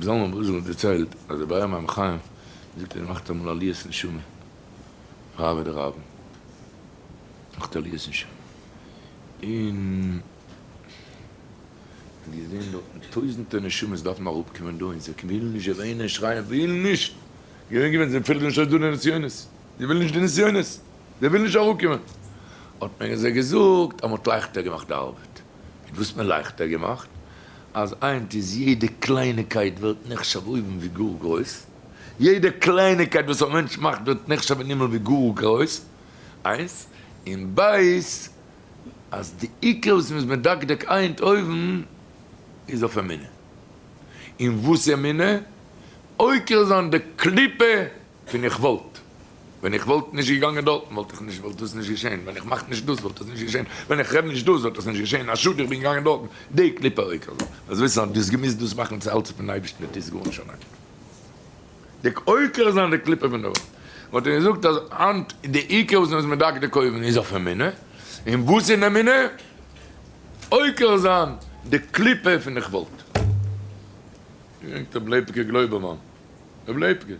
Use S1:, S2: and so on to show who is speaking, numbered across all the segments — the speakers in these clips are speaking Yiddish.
S1: זלמן בריזל האט דערציילט אז דער באר מים חיים זאגט ער מאכט אמאל עליית נשמה, רעוא דרעוין מאכט עליית נשמה, און האט געזען דארטן טויזענטער נשמות דארפן אראפקומען דא און זיי ווילן נישט, זיי וויינען שרייען ווילן נישט, געווען געווען זיי פילן נישט אויס דא די נסיונות, זיי ווילן נישט די נסיונות, זיי ווילן נישט אראפקומען, האט מען זיי געזאגט אז מען האט לייכטער געמאכט די ארבעט, מיט וואס האט מען לייכטער געמאכט? אז היינט איז יעדע קלייניקייט ווערט נחשב אויבן ווי גאר גרויס, יעדע קלייניקייט וואס א מענטש מאכט ווערט נחשב אין הימל ווי גאר גרויס, איינס, און בית, אז די עיקר וואס מ'איז מדקדק היינט אויבן איז אויף אמונה. און וואס אמונה? עוקר זיין די קליפה פון איך וואלט. ווען איך וואלט נישט געגאנגען דארטן וואלט איך נישט וואלט דאס נישט געשען, ווען איך מאך נישט דאס וואלט דאס נישט געשען, ווען איך רעד נישט דאס וואלט דאס נישט געשען, א שאד איך בין געגאנגען דארטן, די קליפה עוקר זיין. זאלסט וויסן אז דו האסט געמוזט דאס מאכן צו אלץ פון אייבערשטן וועט דאס גארנישט אנהייבן. די עוקר זיין די קליפה פון די וואלט. וואלט ער געזאגט אז היינט די עיקר וואס מ'איז מדקדק אויבן איז אויף אמונה, און וואס אין אמונה? עוקר זיין די קליפה פון איך וואלט. געדענקט רב לייבקע גלויבערמאן? רב לייבקע.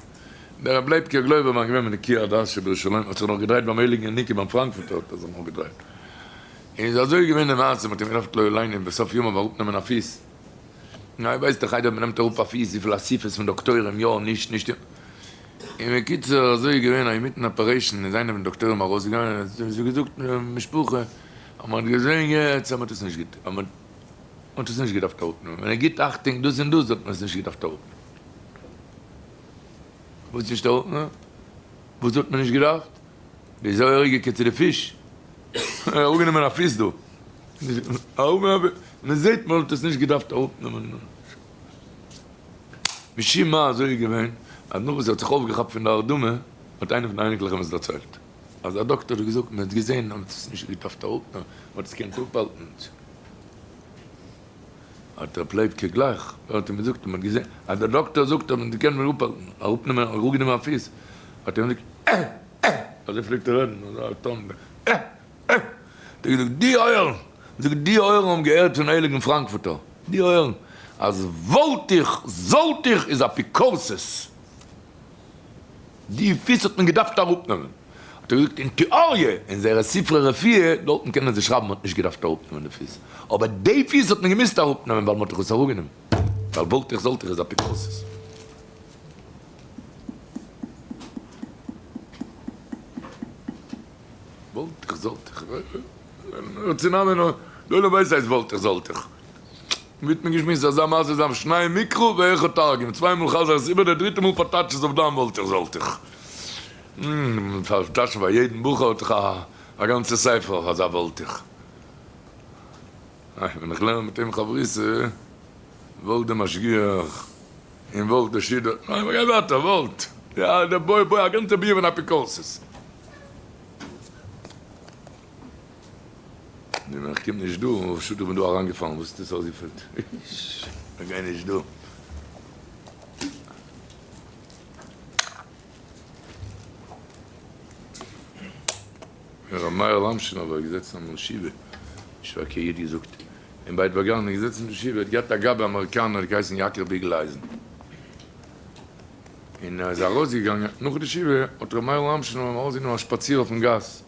S1: דער רב לייבקע גלויבערמאן געווען מנקי הדת שבירושלים, האט זיך נאך געדרייט ביים הייליגן ינוקא ביים פראנקפורטער האט ער זיך נאך געדרייט. און איז אזוי געווען די מעשה, מ'האט אים געדארפט לא עלינו בסוף ימיו אראפנעמען א פיס. נו איר ווייסט דאך איידער מ'נעמט אראפ א פיס וויפיל אסיפות פון דאקטוירים יא נישט נישט יא. און בקיצור אזוי איז געווען אז אינמיטן operation איז איינער פון דאקטוירים ארויסגעגאנגען און האט זיי געזאגט משפחה אז מ'האט געזען יעצט אז מ'האט עס נישט געטון אז מ'האט עס נישט געדארפט אראפנעמען ווען ער גיבט אכטונג דאס און דאס האט מען עס נישט געדארפט אראפנעמען. וואס נישט אראפנעמען? וואס האט מען נישט געדארפט? די זויעריגע צו די פיש, אראפגענומען א פיס דא, מען זעט מען האט עס נישט געדארפט אראפנעמען, משום מה אזוי איז געווען אז נאך וואס ער האט זיך אויפגעכאפט פון די הרדמה האט איינער פון די אייניקלעך אים עס דערציילט אז א דאקטער האט געזאגט מען האט געזען אז מען האט עס נישט געדארפט אראפנעמען, מען האט עס געקענט אפהאלטן. האט ר' לייבקע גלייך ווען האט אים געזאגט און מען האט געזען אז דער דאקטער זאגט אז מען קען מיר אפהאלטן אראפנעמען אראפגענומען א פיס האט ער אים געזאגט אה אה אזוי פלעגט ער רעדן אזא טאן אה אה האט ער געזאגט די אויערן זאגט די אויערן האבן געהערט פון הייליגן פראנקפורטער די אויערן אז וואלט איך זאלט איך איז אפיקורסות די פיס האט מען געדארפט אראפנעמען. האט ער געזאגט, אין טעאריע, אין זייערע ספרי רפואה, דארטן קענען זיי שרייבן מ'האט נישט געדארפט אראפנעמען די פיס, אבער די פיס האט מען געמוזט אראפנעמען ווייל מ'האט דאך עס אראפגענומען, ווייל וואלט איך זאלט איך איז אפיקורסות. וואלט איך זאלט איך, די עולם ווייסט הייסט וואלט איך זאלט איך. ווי האט מען געשמועסט אזא מעשה איז אויף שניי מקרא ואחד תרגום, צוויי מאל חזר עס איבער די דריטע מאל פארטייטש עס אויף דיין וואלט איך זאלט איך פארטייטשן פאר יעדן בחור האט איך א גאנצע ספר אויף אזא וואלט איך ווען איך לערן מיט אים חברותא וואלט די משגיח און וואלט די שידוך ניין גיי ווייטער וואלט יא די בוי בוי א גאנצע ביאור אין אפיקורסות. נו ווען איך קום נישט דא, פשוט איך בין דא אריינגעפאלן, וואס האט עס אויסגעפעלט? איך גיי נישט דא. ר' מאיר לאמשינאווער איז געזעצן אמאל שבעה, נישט פאר קיין איד געזאגט, אין בית וגן איז געזעצן די שבעה, האט געהאט א גבאי אמעריקאנער האט געהייסן יעקב ביגלאייזן, און ער איז ארויסגעגאנגען נאך די שבעה האט ר' מאיר לאמשינאווער אים ארויסגענומען א שפאציר אויפן גאס,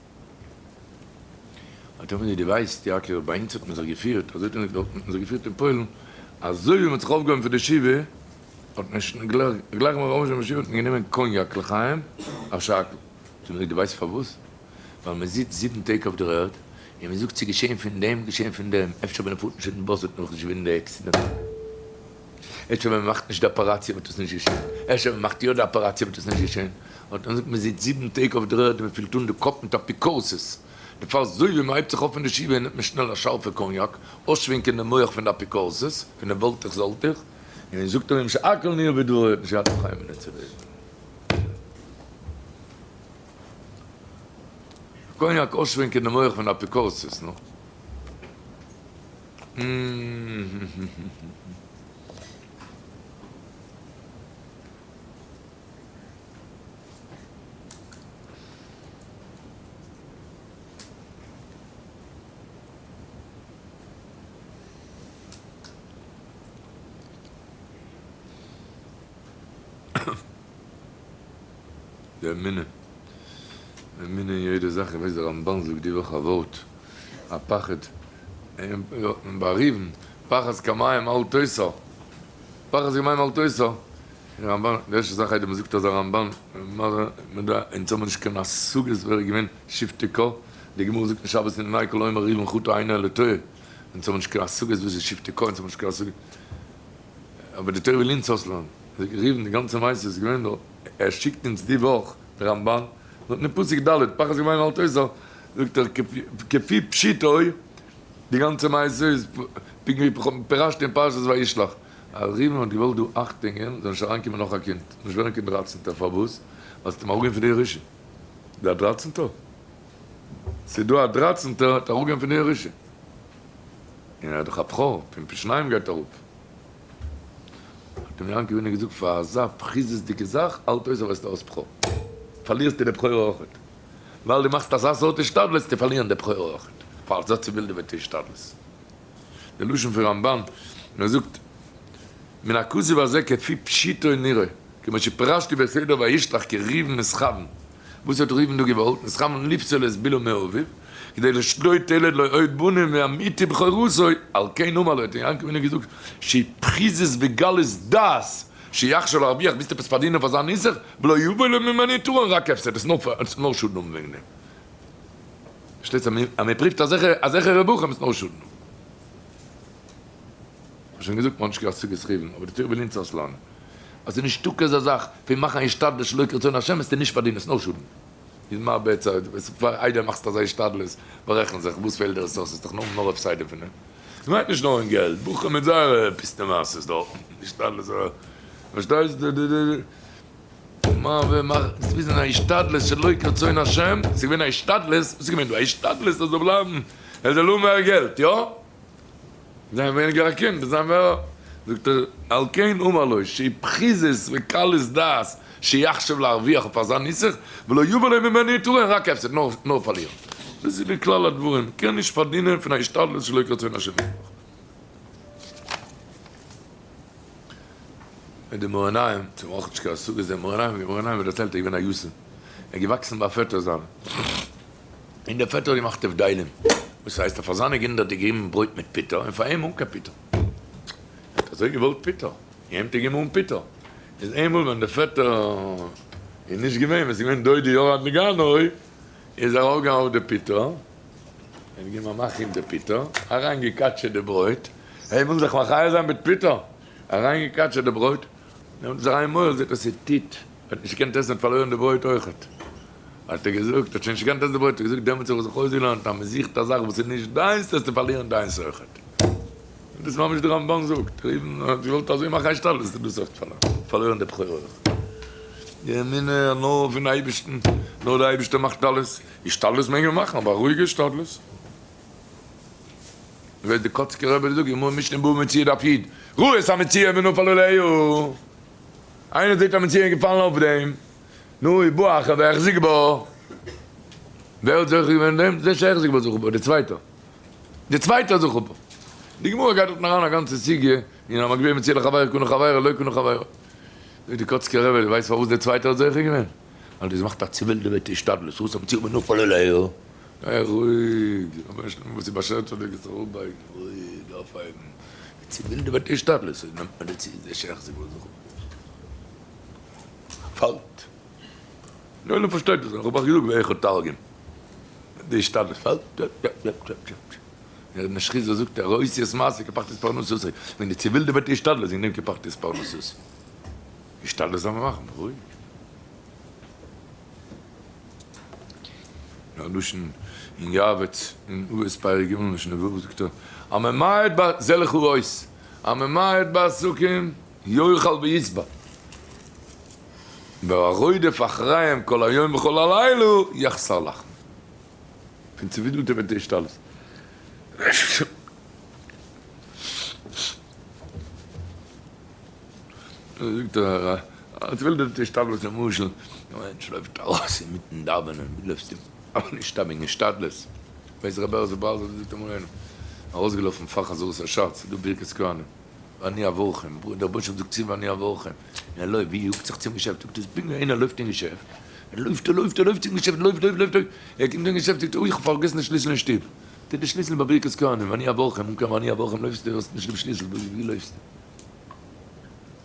S1: האט ער אים געזאגט, דו ווייסט יעקב, ביי אונז האט מען זיך געפירט, אזוי האט מען געזאגט, האט מען זיך געפירט אין פוילן, אזוי ווי מען האט זיך אויפגעהויבן פון די שבעה, האט מען שוין גלייך גלייך ביים אויפשטיין פון שבעה האט מען גענומען קאניאק לחיים, א שאקל. האט ער אים געזאגט, דו ווייסט פארוואס? ווייל מען זיצט זיבן טעג אויף דער ערד, און מען זאגט ס'איז געשען פון דעם, געשען פון דעם, אפשר ווען ער פארט נישט מיטן באס וועט מען נאך נישט געווינען די עקסידענט. אפשר ווען מ'מאכט נישט די אפעראציע וואלט עס נישט געשען, אפשר ווען מ'מאכט יא די אפעראציע וואלט עס נישט געשען, האט מען געזאגט מ'זיצט זיבן טעג אויף דר'ערד און מ'פילט אן די קאפ מיט אפיקורסות, דערפאר אזוי ווי מ'הייבט זיך אויף פון די שבעה נעמט מען שנעל א שארפע קאניאק, אויסשווענקען דעם מח פון די אפיקורסות, פון דעם וואלט איך זאלט איך, און זאגט ער אים שהכל נהיה בדברו האט נישט געהאט נאך איין מינוט צו רעדן. קאניאק אויסשווענקען דעם מח פון די אפיקורסות, נו. די אמונה, אמונה אין יעדע זאך, איך ווייס דער רמבן זאגט די וואך א ווארט, א פחד, ביי ראובן, פחז כמים אל תותר, פחז כמים אל תותר, די רמבן, די ערשטע זאך איידער מען זאגט אזא רמבן, אונז האבן נישט קיין השגות ווער איז געווען שבטי קה, די גמרא זאגט אין שבת אין עיני כל אומר ראובן חטא אינו אלא טועה, אונז האבן נישט קיין השגות וואס איז שבטי קה, אונז האבן נישט קיין השגות. אבער די תורה וויל אונז אויסלערנען, זאגט ראובן די גאנצע מעשה איז געווען דא, ער שיקט אונז די וואך די רמבן, דארט אין פסוק ד' פחז כמים אל תותר, זאגט ער כפי פשוטו, די גאנצע מעשה איז פונקט ווי פירשתי אין פרשת וישלח, אז ראובן האט געוואלט דא אכטונג געבן זאל נישט אריינקומען נאך א קינד, נישט ווערן קיין דרייצענטער, פארוואס? ווייל ס'וועט אים אראפגיין פון די ירושה, דער דרייצענטער? ס'איז דא א דרייצענטער וועט אראפגיין פון די ירושה. און ער איז דאך א בכור, פון פשניים גייט אראפ. האט אים יעקב אבינו געזאגט, פאר אזא פחיזות'דיגע זאך האלט אויס ווערסטו אויס בכור, פארלירסטו די בכורה אויכעט, ווייל דו מאכסט אזא סארט השתדלות וועסטו פארלירן די בכורה אויכעט, פאר אזא צעווילדעוועטע השתדלות. די לשון פון רמבן, ווען ער זאגט, מן הכתוב הזה כפי פשוטו נראה, כמו שפירשתי בסדר וישלח כי ראובן נתכוון, וואס האט ראובן דא געוואלט? נתכוון לפסול את בלהה מאביו, כדי שלא תלד לו עוד בנים וימעיטו בכורתו, על כן אמר לו, האט יעקב אבינו געזאגט, שהיא פחיזות וגלות דעת, שיחשב להרוויח, ווילסט עפעס פארדינען פאר זיין נוסח, ולא יבוא לו ממנו יתרון, רק הפסד, עס איז נאר שאדן האבן וועגן דעם. פארשטייסט אז מען פריווט אזעלכע רווחים איז נאר שאדן האבן. כ'האב שוין געזאגט מ'האט נישט קיין השגות ראובן, אבער די תורה וויל אונז אויסלערנען אז ס'איז נישטא כזה זאך פון מאכן א השתדלות שלא כרצון השם וועסטו נישט פארדינען, ס'איז נאר שאדן. איז מה בעצה, פאר איידער מאכסט אזא השתדלות בארעכן זיך וואס פעלט דיר עס אויס, האסט דאך נאר נאר הפסדים פון דעם. ס'מיינט נישט נאר אין געלט, בחורים מיט זייערע פיסטע מעשות דארטן, השתדלות פארשטייסט די די די מה ומה, זאלסט וויסן א השתדלות שלא כרצון השם, ס'איז געווען א השתדלות, וואס איז געווען דא? א השתדלות אז זאל בלייבן, ער זאל האבן מער געלט, יא? זיין ווייניגער א קינד, זיין מער, זאגט ער, על כן אמר לו, שהיא פחיזות וקלות דעת שיחשב להרוויח אויף אזא נוסח, ולא יבא לו ממנו יתרון, רק הפסד, נאר פארלירן. דאס איז די כלל הדברים, קען נישט פארדינען פון א השתדלות שלא כרצון השם יתברך. מיט די מאור עיניים, צו אויך נישט קיין השגות די מאור עיניים, די מאור עיניים האט דערציילט ער איז געווען א יתום, ער איז געוואקסן ביי א פעטער זיינער, און דער פעטער האט געמאכט הבדלים, וואס הייסט אז פאר זיינע קינדער האט ער געגעבן ברויט מיט פיטא און פאר אים אן קיין פיטא. ער האט אזוי געוואלט פיטא, אים האט ער געגעבן אן פיטא. איז איינמאל ווען דער פעטער איז נישט געווען, ווען ס'איז געווען דודי ירד מגנו, איז ער ארויפגעגאנגען אויף די פיטא, ער האט געגעבן א מאך אים די פיטא, אריינגעקאטשעט די ברויט, ער וויל זיך מחיה זיין מיט פיטא, אריינגעקאטשעט די ברויט, נעמט עס אריין אין מויל, זעט ער ס'טיט, ער האט נישט געקענט עסן, ער האט פארלוירן די ברויט אויכעט. האט ער געזאגט, האט שוין נישט געקענט עסן די ברויט, האט ער געזאגט, דעמאלטס האב איך זיך אויסגעלערנט אז מען זוכט א זאך וואס איז נישט דיינס וועסטו פארלירן דיינס אויכעט. און דאס איז ממש די רמבן זאגט, ראובן האט געוואלט אזוי מאכן א השתדלות, האט ער דאס אויך פארלוירן די בכורה אויך. די אמונה נאר פון אייבערשטן, נאר דער אייבערשטער מאכט אלעס, השתדלות מעג מען מאכן, אבער א רואיגע השתדלות. ווי די קאצקער רבי זאגט, גמרא משנה בבא מציעא דף י', ראה את המציאה ונפל עליה, איינער זעט א מציאה און געפאלן אויף דעם, נו, ובא אחר והחזיק בה. ווער האט זוכה געווען דעם? זה שהחזיק בה זכה בה, דער צווייטער. דער צווייטער זכה בה. די גמרא גייט דארטן אריין א גאנצע סוגיא, אין המגביה מציאה לחבירו קנה חבירו לא קנה חבירו. זאגט די קאצקער רבי, דו ווייסט פארוואס דער צווייטער האט זוכה געווען? ווייל דאס מאכט א צעווילדעוועטע השתדלות, ראה את המציאה ונפל עליה. זיי רואיג, רבונו של עולם וואס איז באשערט פאר דיר גייסט זיך אראפבייגן, רואיג אויפהייבן, די צעווילדעוועטע השתדלות, נעמט מען די צו, זה שהחזיק בה זכה בה. פאלט. די עולם פארשטייט דאס, איך האב אייך געזאגט ואיכה תרגום. די השתדלות פאלט. דער נשכיזער זאגט ראיתי את מעשי קפחתי את פרנסתי. ווען די צעווילדעוועטע השתדלות וועגן דעם קפחתי את פרנסתי. השתדלות זאל מען מאכן, רואיג. א לשון אין יעבץ אין אבות פרק ג' משנה ו' זאגט ער, הממעט ב זה לך אות, הממעט בעסקים יאכל וישבע, והרודף אחריהם כל היום וכל הלילה יחסר לחמו. פון צעווילדעוועטע השתדלות. זאגט ער, א צעווילדעוועטע השתדלות למשל, א מענטש לויפט ארויס אינמיטן דאווענען, ווי לויפסטו? אבער נישט סתם וועגן השתדלות, ווייסט רבי ארז ברזל זאגט אמאל איינער, ארויסגעלאפן פאר חזרת השץ, ס'איז דא ברכת כהנים. ואני אברכם, דער רבונו של עולם זאגט צו ואני אברכם, און ער לויפט, ווי יאגט זיך צום געשעפט, זאגט עס פונקט ווי איינער לויפט אין געשעפט, ער לויפט ער לויפט ער לויפט צום געשעפט, לויפט לויפט לויפט לויפט, ער קומט אין געשעפט זאגט ער אוי איך האב פארגעסן די שליסל אין שטוב, טוט די שליסל ביי ברכת כהנים, ואני אברכם, אן קיין ואני אברכם לויפסטו האסט נישט דעם שליסל, ווי לויפסטו?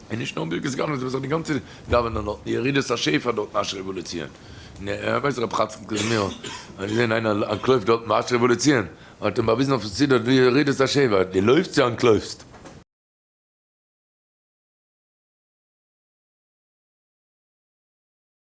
S1: און נישט נאר ברכת כהנים, עס איז די גאנצע דאווענען דארט, די ירידת השפע דארט אין אשרי ובא לציון, און ווייסט רב חצקל קוזמיר האט געזען איינער אנטלויפט דארט אין אשרי ובא לציון, האט אים באוויזן אויפן סידור די ירידת השפע, דו לויפסט צו אנטלויפסט?